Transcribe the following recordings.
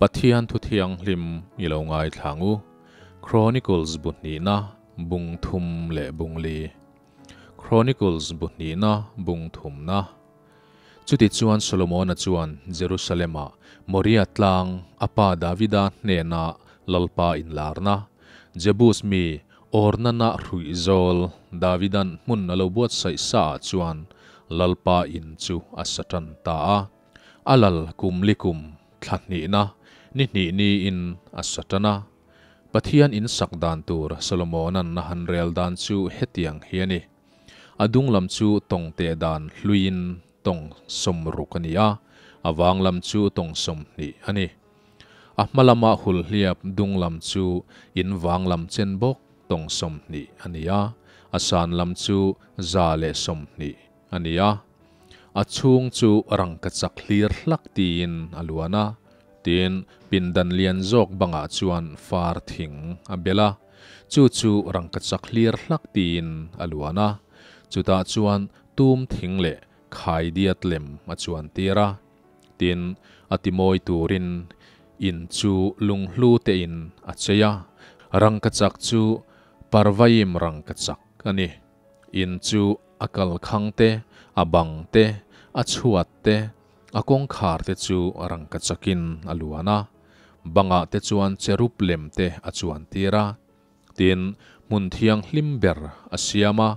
Pathian thu thianghlim i lo ngaithla ang u. Chronicles bu hnihna bung thum leh bung li. Chronicles bu hnihna bung thumna. Chutichuan Solomona chuan Jerusalem-ah Moria tlang a pa Davida hnena Lalpa inlarna, Jebus mi Ornana hruihzawl Davidan hmun a lo buatsaih saah chuan Lalpa in chu a sa tan ta a. A lal kum li kum thla hnihna ni hnih niin a sa tan a. Pathian in sak dan tur Solomona'n a han rel dan chu hetiang hi a ni. A dung lam chu tawng teh dan hluiin tawng 60 a ni a, a vang lam chu tawng 20 a ni. A hma lama hulhliap dung lam chu in vang lam chen bawk tawng 20 a ni a, a san lam chu 120 a ni a. A chhung chu rangkachak hlir hlak tiin a luan a, tin, pindan lian zawk bangah chuan far thing a bel a, chu chu rangkachak hlir hlak tiin a luan a, chutah chuan tum thing leh khaidiat lem a chuan tir a, tin, a timawi turin in chu lunghlu tein a chei a, rangkachak chu Parvaim rangkachak a ni. In chu a kalkhang te, a bang te, a chhuat te, a kawngkhar te chu rangkachakin a luan a. Bangah te chuan cherub lem te a chuan tir a. Tin, hmun thianghlim ber a siam a,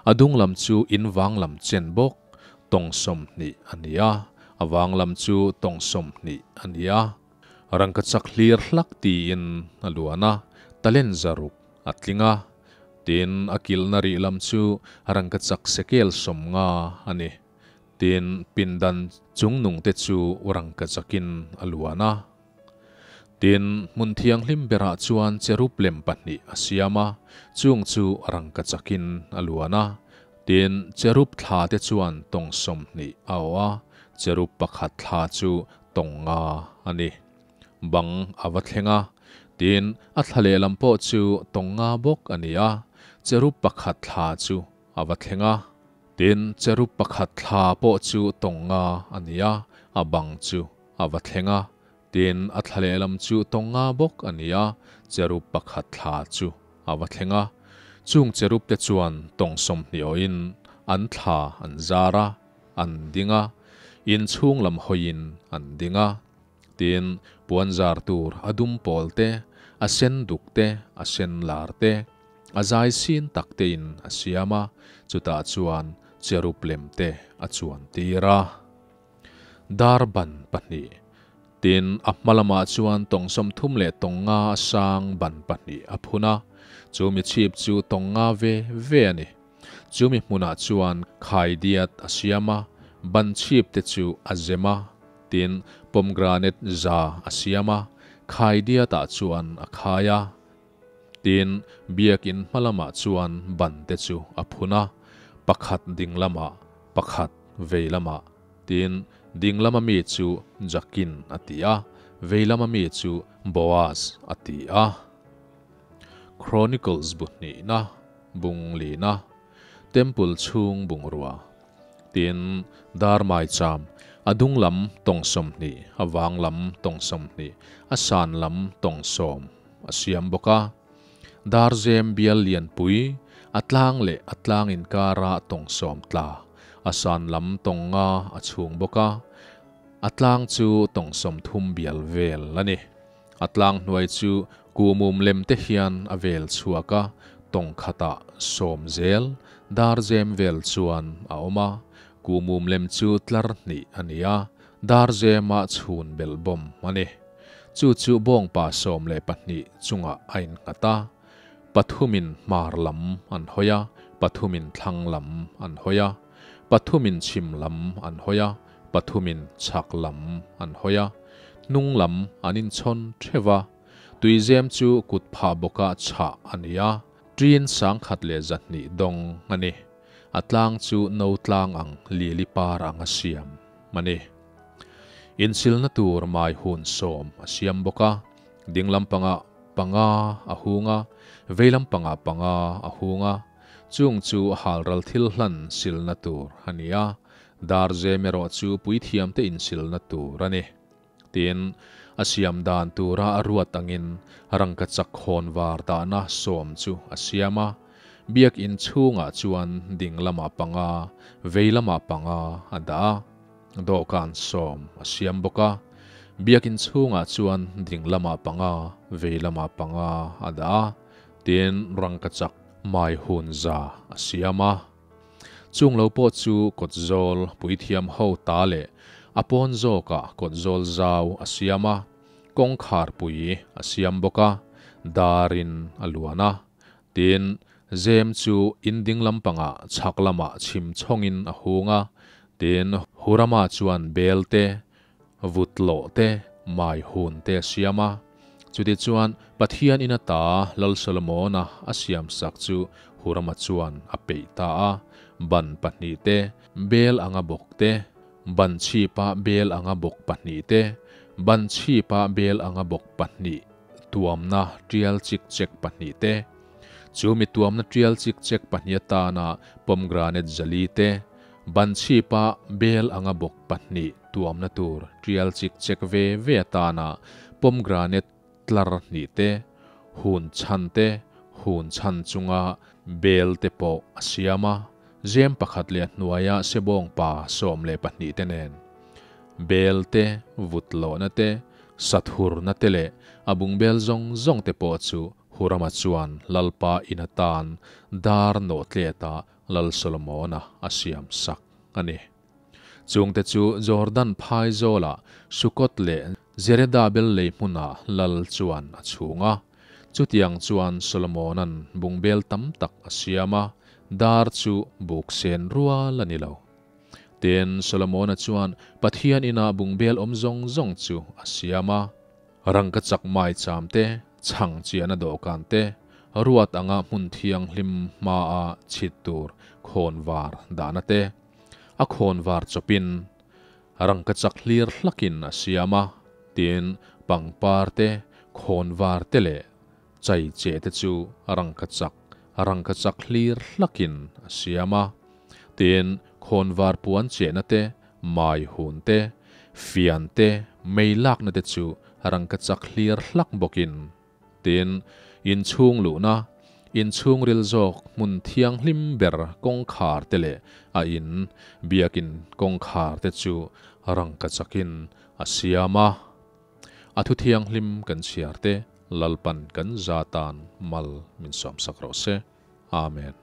a dung lam chu in vang lam chen bawk, tawng 20 a ni a, a vang lam chu tawng 20 a ni a. Rangkachak hlir hlak tiin a luan a, talent 600 a tling a. Tin, a kilhna rih lam chu rangkachak sekel 50 a ni. Tin, pindan chungnung te chu rangkachakin a luan a. Tin, hmun thianghlim berah chuan cherub lem pahnih a siam a, chung chu rangkachakin a luan a. Tin, cherub thla te chuan tawng 20 a awh a, cherub pakhat thla chu tawng 5 a ni. Bang a va thleng a, tin, a thla lehlam pawh chu tawng 5 bawk a ni a, cherub pakhat thla chu a va thleng a. Tin, cherub pakhat thla pawh chu tawng 5 a ni a, a bang chu a va thleng a. Tin, a thla lehlam chu tawng 5 bawk a ni a, cherub pakhat thla chu a va thleng a. Chung cherub te chuan tawng 20 awhin an thla an zar a, an ding a, in chhung lam hawiin an ding a. Tin, puan zar tur a dum pawl te, a sen duk te, a sen lar te, a zai sin tak tein a siam a, chutah chuan cherub lem te a chuan tir a. Dar ban pahnih. Tin, a hma lamah chuan tawng 30 leh tawng 5 a sang ban pahnih a phun a, chu mi chhip chu tawng 5 ve ve a ni. Chu mi hmunah chuan khaidiat a siam a, ban chhip te chu a zem a, tin, pomegranate 100 a siam a, khaidiatah chuan a khai a. Tin, biakin hma lamah chuan ban te chu a phun a, pakhat ding lamah, pakhat vei lamah. Tin, ding lama mi chu Jakin a ti a, vei lama mi chu Boaz a ti a. Chronicles bu hnihna, bung lina, Temple chhung bungrua. Tin, dar maicham, a dung lam tawng 20, a vang lam tawng 20, a san lam tawng 10 a siam bawk a. Dar zem bial lianpui, a tlang leh a tlang inkara tawng 10 tla, a san lam tawng 5 a chhung bawk a. A tlang chu tawng 30 bial vel a ni. A tlang hnuai chu kumum lem te hian a vel chhuak a, tawng khatah 10 zel, dar zem vel chuan a awm a. Kumum lem chu tlar hnih a ni a, dar zema chhun bel bawm a ni. Chu chu bawngpa 12 chungah a innghat a, pathumin hmar lam an hawi a, pathumin thlang lam an hawi a, pathumin chhim lam an hawi a, pathumin chhak lam an hawi a, hnung lam an inchhawn theuh a. Tuizem chu kut phah bawkah chhah a ni a, ṭin 1120 dawng a ni. A tlang chu no tlang ang lili par ang a siam a ni. Insilna tur mai hun 10 a siam bawk a, ding lam panga panga a hung a, vei lam panga panga a hung a. Chung chu halral thil hlan silna tur a ni a, dar zem erawh chu puithiam te insilna tur a ni. Tin, A siam dan tura a ruat angin rangkachak khawnvar dahna sawm chu a siam a, biak in chhungah chuan ding lamah panga, vei lamah panga a dah a. Dawhkan sawm a siam bawk a, biak in chhungah chuan ding lamah panga, vei lamah panga a dah a. Tin, rangkachak mai hun za a siam a. Chung lo pawh chu kawtzawl puithiam ho ta leh a pawn zawkah kawtzawl zau a siam a, kawngkhar pui a siam bawk a, darin a luan a. Tin, zem chu in ding lampangah chhak lamah chhim chhawngin a hung a. Tin, Hurama chuan bel te, vut lawh te, mai hun te a siam a. Chutichuan, Pathian in ata Lal Solomona a siamsak chu Hurama chuan a peih ta a, ban pahnihte, bel anga bawk te, ban chhipa bel anga bawk pahnihte, ban chhipa bel anga bawk pahnih tuamna tial chik chek pahnihte, chu mi tuamna tial chik chek pahnih atana pomegranate 400 te, ban chhipa bel anga bawk pahnih tuamna tur tial chik chek ve ve atana pomegranate tlar hnih te, hun chhan te, hun chhan chunga bel te pawh a siam a, zem pakhat leh a hnuaia sebawng pa 12 te nen. Bel te, vut lohna te, sathurna te leh a bungbel zawng zawng te pawh chu Hurama chuan Lalpa in atan dar nawh tleta Lal Solomona a siam sak a ni. Chungte chu Jordan phai zawlah Sukot leh Zereda bel lei hmunah Lal chuan a chhung a. Chutiang chuan Solomona'n bungbel tam tak a siam a, dar chu buk sen rual a ni lo. Tin, Solomona chuan Pathian inah bungbel awm zawng zawng chu a siam a. Rangkachak maicham te, chhang chiahna dawhkan te, ruat anga hmun thianghlim hmaa chhit tur khawnvar dahna te, a khawnvar chawpin rangkachak hlir hlakin a siam a, tin, pangpar te, khawnvar te leh chai che te chu rangkachak rangkachak hlir hlakin a siam a, tin, khawnvar puan chehna te, mai hun te, fian te, mei lakna te chu rangkachak hlir hlak bawkin. Tin, inchhung luhna, inchhungril zawk hmun thianghlim ber kawngkhar te leh a in, biakin kawngkhar te chu rangkachakin a siam a. A thu thianghlim kan chhiar te Lalpan kan za tan mal min sawmsak rawh se. Amen.